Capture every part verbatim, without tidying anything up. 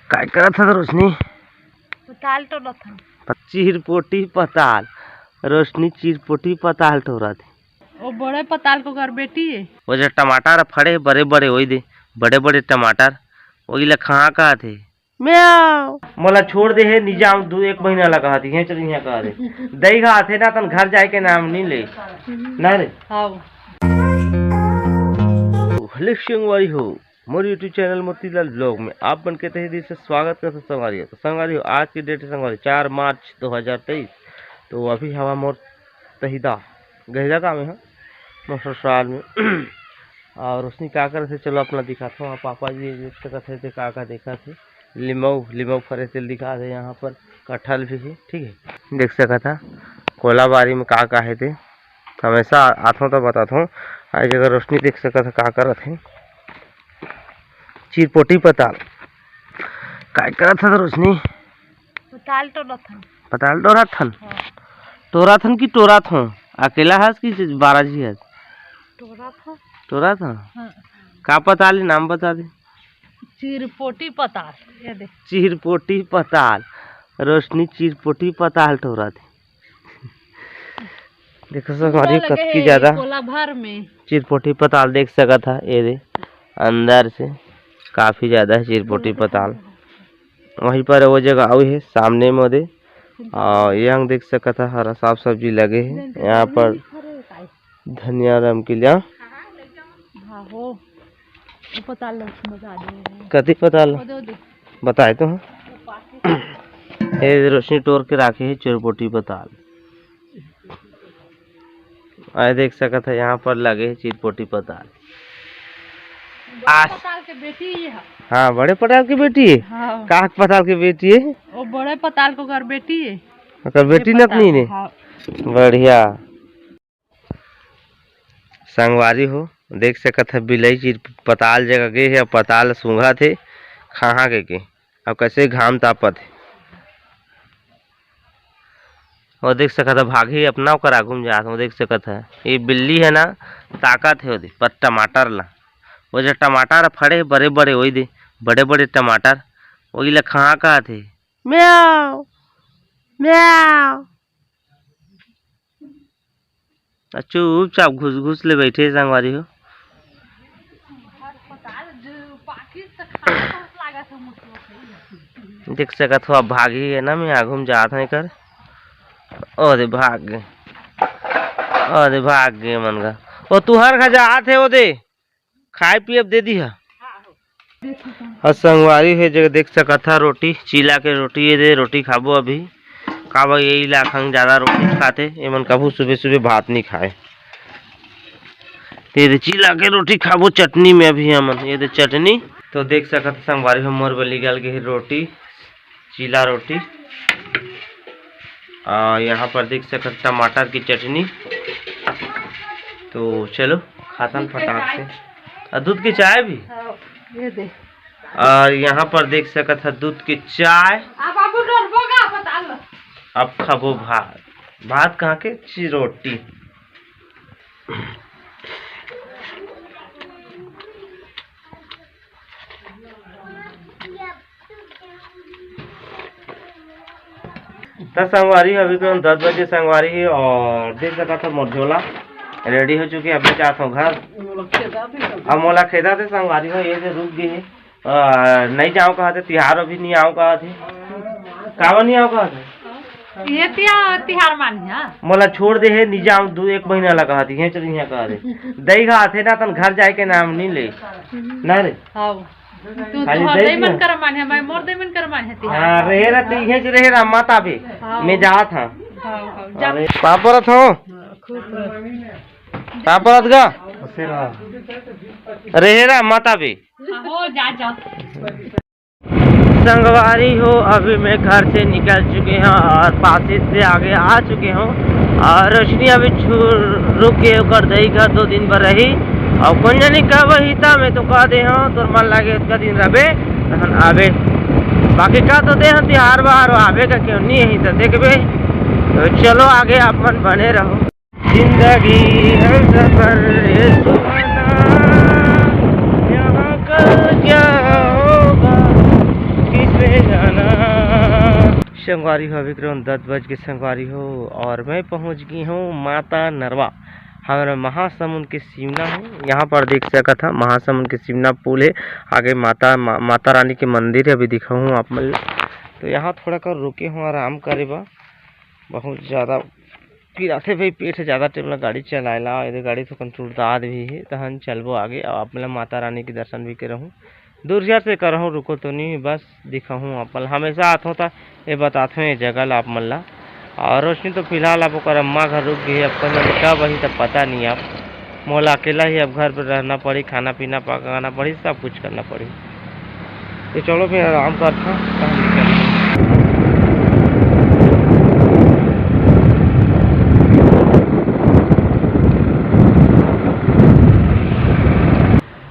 काय करत हस रोशनी? पताल टोरत हन। चिरपोटी पताल। रोशनी चिरपोटी पताल टोरत हे। वो बड़े पताल के ओकर बेटी हे। वो जो टमाटर फड़े हे बड़े बड़े, वही दे, बड़े बड़े टमाटर, वही ला खा कहत हे। म्याऊ। मोला छोड़ दे हे, नी जाऊं, दू एक महीना ला कहत हे, चल इहाँ कहत हे। दई घात हे ना, तन घर जाए के नाम नहीं ले। ना रे। हाँ। हेलो संगवारी हो, मोर YouTube चैनल मोतीलाल ब्लॉग में आप मन के तहे दिल से स्वागत करत हंव संगवारी हो। तो संगवारी हो, आज की डेट हे संगवारी चार मार्च दो हज़ार तेईस। तो अभी हवा मोर तहिदा गहिरा गाँव में है, मोर ससुराल में। और उसने का करत हे, चलो अपना दिखात हंव। पापा जी देख सकत हे ते का का देखत हे, लिमऊ, लिमऊ फरे तेल दिखात हे। यहाँ पर कटहल भी है, ठीक है, देख सकत हा कोलाबारी में का का है ते। हमेशा आथों तो बताथों। आज अगर रोशनी देख सकत हा का करत हे, चिरपोटी पताल। काय करत हस रोशनी? पताल टोरत हन। पताल टोरत हन? हाँ। टोरत हन कि टोरत हो? अकेला हस कि बारह जी हस? टोरत हन। टोरत हन? हाँ। का पताल हे, नाम बता दे। चिरपोटी पताल, ये दे। चिरपोटी पताल। रोशनी चिरपोटी पताल टोरत हे। देखो संगवारी, कतकी ज्यादा कोला भर में चिरपोटी पताल देख सकत हा। ये दे, अंदर से काफी ज्यादा हे चिरपोटी पताल। वहीं पर वो जगह अउ हे सामने में दे, और यहाँ देख सकत हा हरा साग सब्जी लगे हे। यहाँ पर धनिया, रमकेलिया। हाँ हो, वो पताल लो, मजा आ जाएगा। कति पताल? वो दे, वो दे। बताए तो हंव। ये रोशनी टोर के राखे हे चिरपोटी पताल। आए देख सकत हा, यहाँ पर लगे हे चिरपोटी पताल। बड़े आस- पताल के बेटी ये है। हाँ, बड़े पताल के बेटी हे। हाँ। का पताल के बेटी हे? वो बड़े पताल के ओकर बेटी हे। ओकर बेटी ये पताल, नतनी ने? हाँ। बढ़िया। संगवारी हो, देख सकत हा, बिलई चिर पताल जगह गे हे, पताल सूंघत हे, खाहा के, के, अउ कैसे घाम तापत हे। अउ देख सकत हा, भागही अपना ओकर आगू में जात हे, देख सकत हा, ये बिल्ली हे ना, ताकत हे ओदे, पर टमाटर ला, वो जो टमाटर फड़े हे बड़े बड़े, वही दे, बड़े बड़े टमाटर, वही ला खा कहत हे, म्याऊ, म्याऊ। आ चुपचाप घुस घुस ले बैठे हे संगवारी हो। देख सकत हो, अब भागही हे ना, मैं आगू में जात हंव एकर। ओ दे भाग गे, ओ दे भाग गे मन गा। ओ तुहर घर जात हे, ओ दे। खाए पिए बर दे दिहा। अउ संगवारी हो, जगह देख सकत हा, रोटी, चीला के रोटी, ये दे रोटी खाबो अभी। काबर ये इलाका में ज्यादा रोटी खाथे, एमन कभू सुबह सुबह भात नहीं खाए। ये दे चीला के रोटी खाबो चटनी में अभी हमन, ये दे चटनी। तो देख सकत हा संगवारी हो, मोर बर निकल गे हे रोटी, चीला रोटी। आ, यहाँ पर देख सकत टमाटर की चटनी। तो चलो खाथन फटाक से। आ, दूध की चाय भी? हाँ, ये दे। और यहाँ पर देख सकत हा दूध की चाय। अब बाबू डरबो गा, पता ल। अब खाबो भात। भात कहाँ के? चिरोटी। त संगवारी हो, अभी करीब दस बजे संगवारी हे अउ देख सकत हो मोर झोला ready हो चुके हे। अभी जात हंव घर। अब मोला खेदा दे संगवारी हो, ये दे रुक गे हे। अ, नहीं जाओ कहत हे, तिहार अभी नहीं आओ कहत हे। काबर नहीं आओ कहत हे? ये तिया-, तिहार मानिहा। मोला छोड़ दे हे, नहीं जाओ, दू एक महीना ला कहत हे, चल इहाँ कहत हे। दई घात हे ना, तन घर जाए के नाम नहीं ले। ना रे? हाँ। तू खाली तोहर दई दई मन ना। कर मानिहा, मैं मोर दई मन कर मानिहा तिहार। हाँ, रहे ना, तू इहें से रहे ना, मत आबे। हाँ। मैं जात हंव। हाँ, हाँ, जा। अरे, पापा रथ हो? हाँ, खुश रह। पापा रथ गा? रहे ना, मत आबे। हाँ, हो, जा, जा। संगवारी हो, अभी मैं घर से निकल चुके हंव अउ पासी से आगे आ चुके हंव। अउ रोशनी अभी छु-, रुक के ओकर दई घर दो दिन बर रही। अउ कोन जानी कब ही त मैं तो कह दे हंव, तोर मन लागे ओतका दिन रबे, तहन आबे। बाकी का तो दे हंव तिहार बार आबे का क्यों नहीं ही त देखबे। तो चलो आगे आप मन बने रहो। जिंदगी है सफर ये सुहाना, यहाँ कल क्या होगा, किस संगवारी हो, अभी करीबन दस बज के संगवारी हो, और मैं पहुंच गई हूँ माता नरवा। हमारा महासमुंद के सीमना है, यहाँ पर देख सकत हा महासमुंद के सीमना पुल है। आगे माता मा, माता रानी के मंदिर है, अभी दिखाऊँ आप मन ला। तो यहाँ थोड़ा कर रुके हूँ आराम करे बर, बहुत ज़्यादा पिराथे भाई पेट है, ज़्यादा टाइम ला गाड़ी चलाए ला, एदे गाड़ी थोकन टूटदार भी है, तहन चलबो आगे। और आप मन ला माता रानी के दर्शन भी करहूँ, दूरिया से करहूँ, रुको तो नहीं, बस दिखाहूँ अपन। हमेशा आथों त ये बताथों ये जगह ला आप मन ला। और रोशनी तो फिलहाल आप ओकर अम्मा घर रुक गई है, अपन मन कब आही त पता नहीं। आप मोला अकेला ही अब घर पर रहना पड़ी, खाना पीना पकाना पड़ी, सब कुछ करना पड़ी। तो चलो फिर आराम करथों, तहन निकलथों।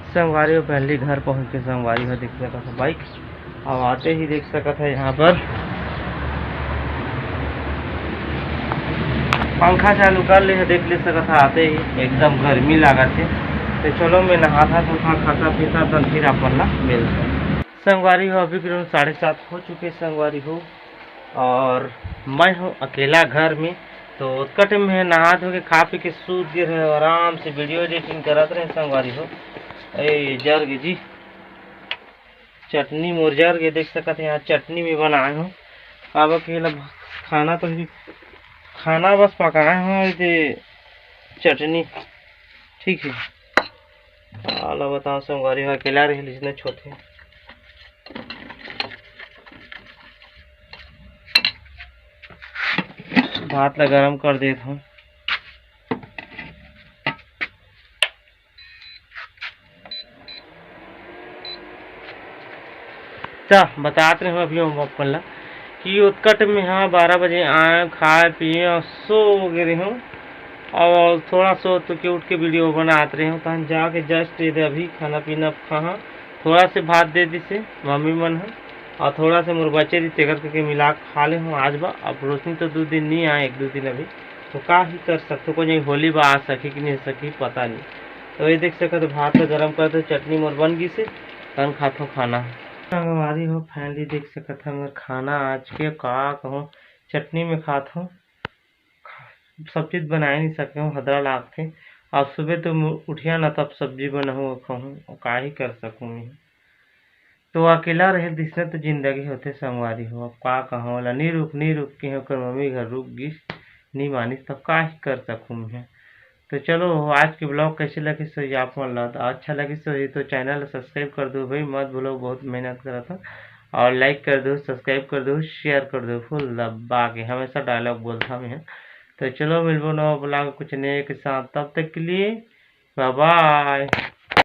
संगवारी हो, पहली घर पहुंच के संगवारी हो देख सकत हो बाइक। अब आते ही देख सकत है यहाँ पर पंखा चालू कर ले है, देख ले सकत है आते ही एकदम गर्मी लागत है। तो चलो मैं नहाथों, थोड़ा खाता पीता, तब फिर अपन ला मिलथों। संगवारी हो, अभी करीबन साढ़े सात हो चुके संगवारी हो, और मैं हूँ अकेला घर में। तो ओतका टाइम में नहा धो के खा पी के सूत गे रहे, आराम से वीडियो एडिटिंग करत रहे संगवारी हो। ए जर गे जी, चटनी मोर जर गे, देख सकत है यहाँ चटनी में बनाए हूँ। अब अकेला खाना तो ही, खाना बस पकाए हूँ, ये चटनी ठीक है। आला बताओ संगवारी हो, अकेला रहे लिसने छोटे। भात ला गरम कर देत हूँ। त बतात रहे हूँ अभी हम अपन ला कि ओतका टाइम में हाँ बारह बजे आए, खाए पिए और सो गे रहे हूँ। और थोड़ा सो तो के उठ के वीडियो बनात रहे हूँ, तहन जाके जस्ट ये दे अभी खाना पीना खाहा, थोड़ा से भात दे दिसे मम्मी मन ह, और थोड़ा से मोर बचे रही तेकर करके मिला के खा ले हूँ आज बा। अब रोशनी तो दो दिन नहीं आए, एक दो दिन अभी, तो का ही कर सकथों, कोई नहीं होली बा आ सकी कि नहीं सकी पता नहीं। तो ये देख सकत हो, भात ला गरम कर दो, चटनी मोर बन गिसे, तहन खाथों खाना। संगवारी हो, फाइनली देख सकत है मोर खाना आज के, का कहूँ, चटनी में खाथों, खा-, सब्जी तो बनाए नहीं सके हूँ, हदरा लागथे। अब सुबह तो मु-, उठिया ना तब सब्जी बनाहूँ, खाहूँ, का ही कर सकूँ मैं। तो अकेला रहे दिसने तो जिंदगी होथे संगवारी हो, अब का कहूँ ओला, नी रुक, नी रुक के ओकर मम्मी घर रुक गिस, नी मानिस, तब का ही कर सकूँ मैं। तो चलो, आज के ब्लॉग कैसे लगिस होही आप मन ला, तो अच्छा लगिस होही तो चैनल ला सब्सक्राइब कर दो भाई, मत भूलो, बहुत मेहनत करत हो। और लाइक कर दो, सब्सक्राइब कर दो, शेयर कर दो, फुल दबा के, हमेशा डायलॉग बोलता मैं। तो चलो, मिलबो नवा ब्लॉग कुछ नए के साथ, तब तक के लिए बाय बाय।